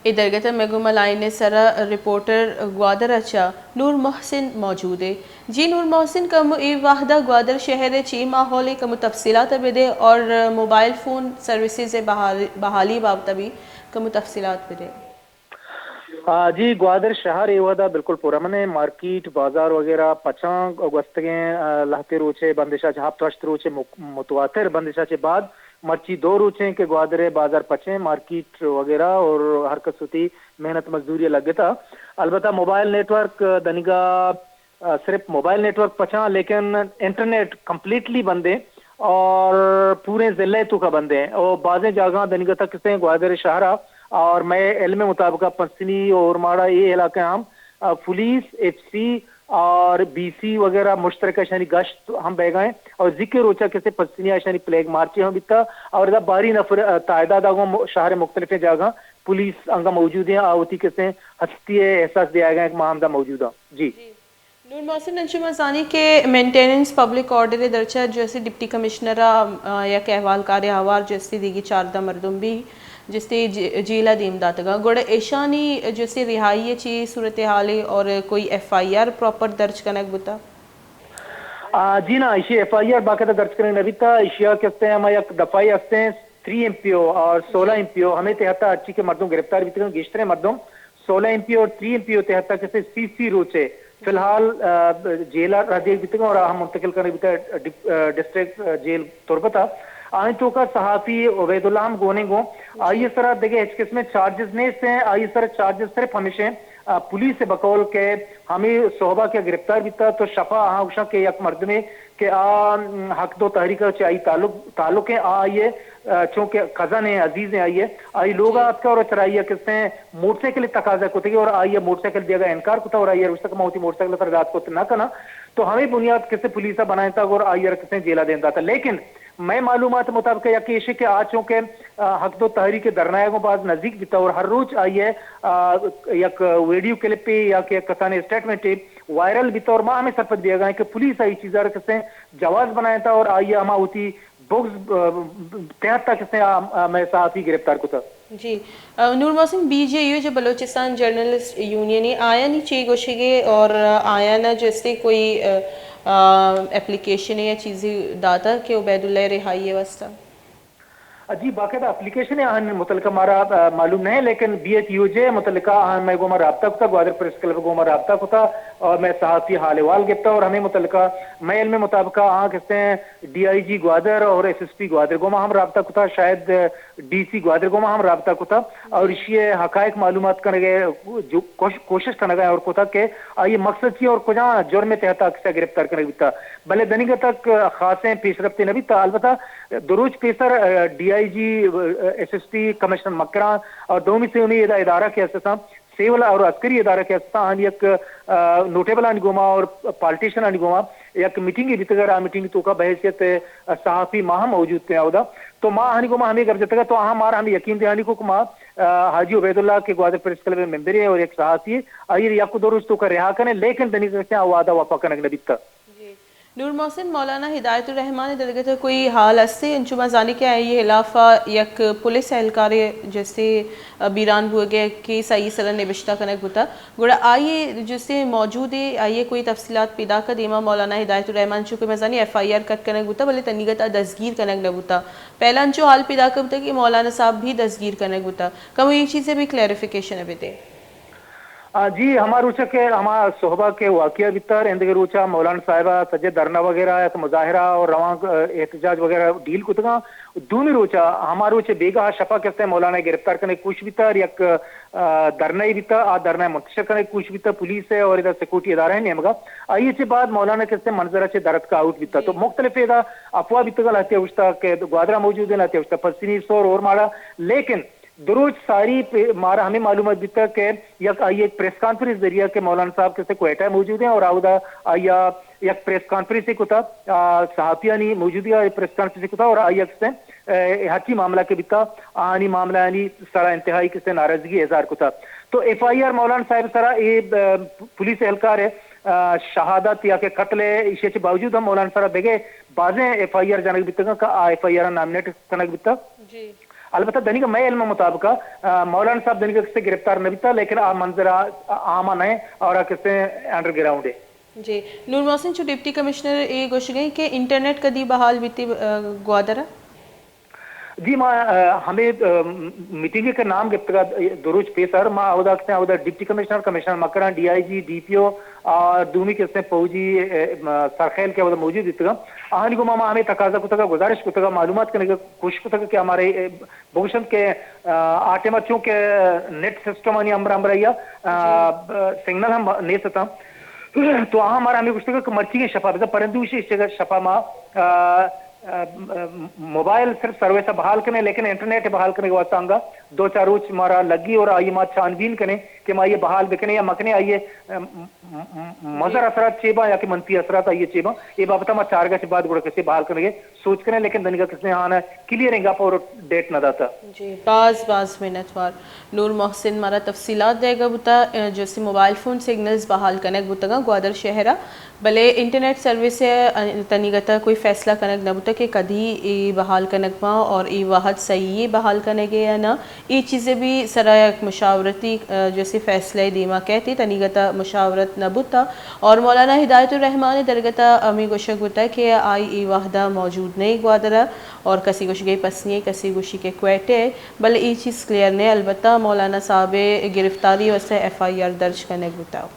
اے درگت ء مئے گوما لائن ء سرا رپورٹر گوادر ء چہ نور محسن موجود ء۔ جی نور محسن، کمو اے وہدا گوادر شہر ء چی ماحول ء، کمو تفصیلات ء بدے اور موبائل فون سروسز ء بحال-، بحالی بابت ء بھی کمو تفصیلات بدے۔ آ، جی، گوادر شہر اے وہدا بالکل پرامن ہے۔ مارکیٹ، بازار وغیرہ پچاں گوستگیں، آ، لہتے روچے بندشا چہ ہفت ہشت روچے مک-، متواتر بندشا چہ بعد مرچی دو روچیں کہ گوادر بازار پچیں، مارکیٹ وغیرہ اور ہر کس وتی محنت مزدوری لگتا۔ البتہ موبائل نیٹورک دنیگا آ، صرف موبائل نیٹورک پچاں، لیکن انٹرنیٹ کمپلیٹلی بند ہے اور پورے ضلع تو کا بند ہے اور بازیں جاگہ دنیگا تک کسے گوادر شہر اور مئے علم مطابق پسنی اور ماڑا یہ علاقے ہم، آ، پولیس، ایف سی اور بی سی وغیرہ مشترکہ شانی گشت ہم بہ گئے اور ذکر روچا کسے پسنی شانی فلیگ مارچے ہم بیتا اور ادا باری نفر، آ، تعداد آگوں م-، شہر مختلف جاگہ پولیس انگا موجود ہیں، آوتی کسے ہستی احساس دیا گئے کہ ما ہمدا موجود ہیں۔ جی۔ جی۔ نور محسن، انچو ما زانی کہ مینٹیننس پبلک آرڈر ء درچا جو اسے ڈپٹی کمشنر ء، آ، یک احوال کار ء ہوار جو اسے دیگی چاردہ مردم بھی جو اسے جی-، جیل ء دیم داتگا۔ گڑا ایشانی جو اسے رہائی ء چی صورتحال ء اور کوئی ایف آئی آر پراپر درج کنگ بوتا؟ آ، جی نا، ایشی ایف آئی آر باقاعدہ درج کنگ نہ بیتا۔ ایشیا کستے ہم یک دفعی ہستیں، تری ایم پی او اور سولہ ایم پی او ہمیں تحت اچھی کہ مردم گرفتار بیتگن، گیشتریں مردم سولہ ایم پی او اور تری ایم پی او تحت کسے سی سی روچے فی الحال، آ، جیل ء را دیگ بیتگ اور ہم منتقل کنگ بیتگ ڈ-، آ، ڈسٹرکٹ، آ، جیل تربت ء۔ آئی توکا صحافی عبید اللہ ہم گونیں گوں۔ آئی سرا دگہ ہچ قسم چارجز نیست ہیں، آئی سرا چارجز صرف ہمیش ہیں، آ، پولیس بقول کہ ہمیں صحبہ کے گرفتار بیتا تو شفا آہاں گوشاں کہ یک مردمے کہ آ، م، حق دو تحریک ء چہ آئی تعلق، تعلق ہیں، آ، آئی ء، آ، چونکہ کزن ہیں، عزیز ہیں آئی ء، آئی لوگ ء اتکا اور چرائی ء کسے موٹر سائیکل تقاضا کتگی اور آئی ء موٹر سائیکل دیگا انکار کتا اور آئی ء گوشتا کہ ما وتی موٹر سائیکل تر دات کت نہ کناں۔ تو ہمیں بنیاد کسے پولیس ء بنائیں تا اور آئی ء کسے جیلا دیم داتا۔ لیکن مئے معلومات مطابق یک ایشی کہ آ چونکہ، آ، حق دو تحریک دھرنایگوں باز نزدیک بیتا اور ہر روچ آئی ء، آ، یک ویڈیو کلپے یا کہ یک کسانیں اسٹیٹمنٹے وائرل بیتا اور ما ہمیں سرپد بیگا ہیں کہ پولیس آئی چیزا را کسے جواز بنائینتا اور آئی ء ہما وتی بغض، آ، تحت تا کسے آ، آ، مئے صحافی گرفتار کتا۔ جی۔ آ، نور محسن، بی جے یو جو بلوچستان جرنلسٹ یونین ہے، آیانی چی گوشگے اور آیانا جستے کوئی، آ، آ، اپلیکیشن یا چیزی داتا کہ عبید اللہ رہائی واسطہ؟ جی، باقاعدہ اپلیکیشن ہے، آہن متعلقہ مارا، آ، معلوم نہیں، لیکن بی ایچ یو جے متعلقہ آہن مئے گوما رابطہ کتا، گوادر پریس کلب گوما رابطہ کتا اور مئے صحافی حال احوال گپتا اور ہمیں متعلقہ مئے علم مطابقہ آہاں کسے ڈی آئی جی گوادر اور ایس ایس پی گوادر گوما ہم رابطہ کتا، شاید ڈی سی گوادر گوما ہم رابطہ کتا اور اشی حقائق معلومات کنگے جو کوش-، کوشش کنگا اور کتا کہ آئی مقصد چی اور کجا جرم تحت کسے گرفتار کنگ بیتا۔ بلے دنیگا تک خاصیں پیش رفتے نہ بیتا۔ البتہ دو روچ پیسر، آ، ڈی آئی جی، آ، S S P, commissioner Makran اور دومی سیومی ادا ادارہ کہ ہستاں، سول اور عسکری ادارہ کہ ہستاں، آہانی یک، آ، نوٹیبل آنی گوما اور پالیٹیشن آنی گوما یک میٹنگے بیتگ اور آ میٹنگ توکا بحیثیت، آ، صحافی ما ہم موجود تھے اودا۔ تو ما آہانی گوما ہمیں گپ جتگا تو آہاں مارا ہمیں یقین دہانی کو کہ ما، آ، حاجی عبید اللہ کہ گوادر پریس کلب ممبر ہے اور یک صحافی ہے، آئی یک دو روچ توکا رہا کنے، لیکن دنیگا سے آ وعدہ وفا کنگ نہ بیتا۔ جی۔ نور محسن، مولانا ہدایت الرحمان ء دلگت ء کوئی حال است؟ انچو ما زانی کہ آئی خلاف ء یک پولیس اہلکارے جسے بیران بوگے کیس آئی سرا نبشتہ کنگ بوتا، گڑا آئی جسے موجود ہے، آئی کوئی تفصیلات پیدا کا دیما مولانا ہدایت الرحمان، چونکہ ما زانی ایف آئی آر کٹ کنگ بوتا، بلے تنیگت ء دستگیر کنگ نہ بوتا۔ پہلا انچو حال پیدا کا بوتا کہ مولانا صاحب بھی دستگیر کنگ بوتا۔ کمو یہ چیزیں بھی کلیریفیکیشن ء بدے۔ آ، جی، ہما روچا کہ ہما صحبہ کہ واقعہ بیتر، اندگہ روچا مولانا صاحبہ سجے دھرنا وغیرہ یا کہ مظاہرہ اور رواں، آ، احتجاج وغیرہ ڈیل کتگاں۔ دومی روچا، ہما روچ بیگاہ شپا کسے مولانا گرفتار کنے کوش بیتر، یک، آ، دھرنا ہی بیتا، آ دھرنا منتشر کنے کوش بیتا پولیس ہے اور ادا سیکورٹی ادارہ ہیں نیمگا۔ آئی چے بعد مولانا کسے منظر چے درت کا آؤٹ بیتا۔ تو مختلف ادا افواہ بیتگا، لہتے اوشتا کہ گوادرا موجود ہیں، لہتے اوشتا پسنی سور اور ماڑا، لیکن دو روچ ساری پہ مارا ہمیں معلومات بیتا کہ یک آئی ایک پریس کانفرنس ذریعہ کہ مولانا صاحب کسے کوئٹہ موجود ہیں اور آودا آئی یک پریس کانفرنس کتا، آ، صحافیانی موجودگی پریس کانفرنس کتا اور آئی کسے، اے، ہرچی معاملہ کے بیتا، آنی معاملہ آنی سرا انتہائی کسے ناراضگی اظہار کتا۔ تو ایف آئی آر مولانا صاحب سرا اے، آ، پولیس اہلکار ہے، آ، شہادت یا کہ قتل ہے، ایشی چے باوجود ہم مولانا سرا بگے بازیں ایف آئی آر جنگ بیتگا کہ آ ایف آئی آر نامنیٹ کنگ بیتا۔ جی۔ البتہ دنیگا مئے علم مطابق، آ، مولانا صاحب دنیگا کسے گرفتار نہ بیتا، لیکن آ منظر آ، آ، عام نہ ہے اور آ کسے انڈر گراؤنڈ ہے۔ جی، نور محسن، چو ڈپٹی کمشنر اے گوشگیں کہ انٹرنیٹ کدی بحال بیتی، آ، گوادر؟ جی، ما، آ، ہمیں، آ، میٹنگ کا نام گپتگا دو روچ پیسر، ما اودا کسے اودا deputy commissioner, commissioner Makran, D I G, D P O, آ، دومی کسے فوجی، آ، سرخیل کے اودا موجود بیتگا۔ آہانی کو ما، ما ہمیں تقاضا کتگا، گزارش کتگا، معلومات کرنے کا کوشش کتگا کہ ہمارے، آ، بگوشنت کہ، آ، آ ٹائم ءَ چونکہ نیٹ سسٹم آنی امر امر یا، آ، جی۔ سگنل ہم نیست اتاں۔ تو آہاں مارا ہمیں گوشتگ کہ مرچی کے شپا بزاں پرندوشی شپا ما، آ، آ، موبائل صرف سروس بحال کنے، لیکن انٹرنیٹ بحال کنے کے واسطہ انگا دو چار روچ مارا لگی اور آئی ما چھان بین کنے کہ ما یہ بحال بکنے یا مکنے آئیے، آ، م-، م-، م-، مضر اثرات چے باں یا کہ منفی اثرات آئیے چے باں، اے بابت ما چارگا چے بعد گڑا کسے بحال کنگے سوچ کنیں، لیکن دنیگا کسے آہاں کلیئر انگا پہ اور ڈیٹ نہ داتا۔ جی، باز، باز منتوار۔ نور محسن مارا تفصیلات دیگا بوتا، اے، جو سی موبائل فون سگنلز بحال کنگ بوتگاں گوادر شہرا، بلے انٹرنیٹ سروس ءَ تنیگتا کوئی فیصلہ کنگ نہ بوتا کہ کدی اے بحال کنگ باں اور اے وہد صحیح اے بحال کنگ ءِ یا نہ۔ اے چیزے بھی سرا یک مشاورتی، آ، جیسے فیصلہ دیما کہتے تنیگتا مشاورت نہ بوتا۔ اور مولانا ہدایت الرحمان درگتا ہمیں گوشگ بوتا کہ آئی اے وہدا موجود نہیں گوادرا، اور کسی گوشگے پسنی ہے، کسی گوشی کے کوئٹے ہے، بلے اے چیز کلیئر نہیں۔ البتہ مولانا صاحب گرفتاری واسطے ایف آئی آر درج کنگ بوتا۔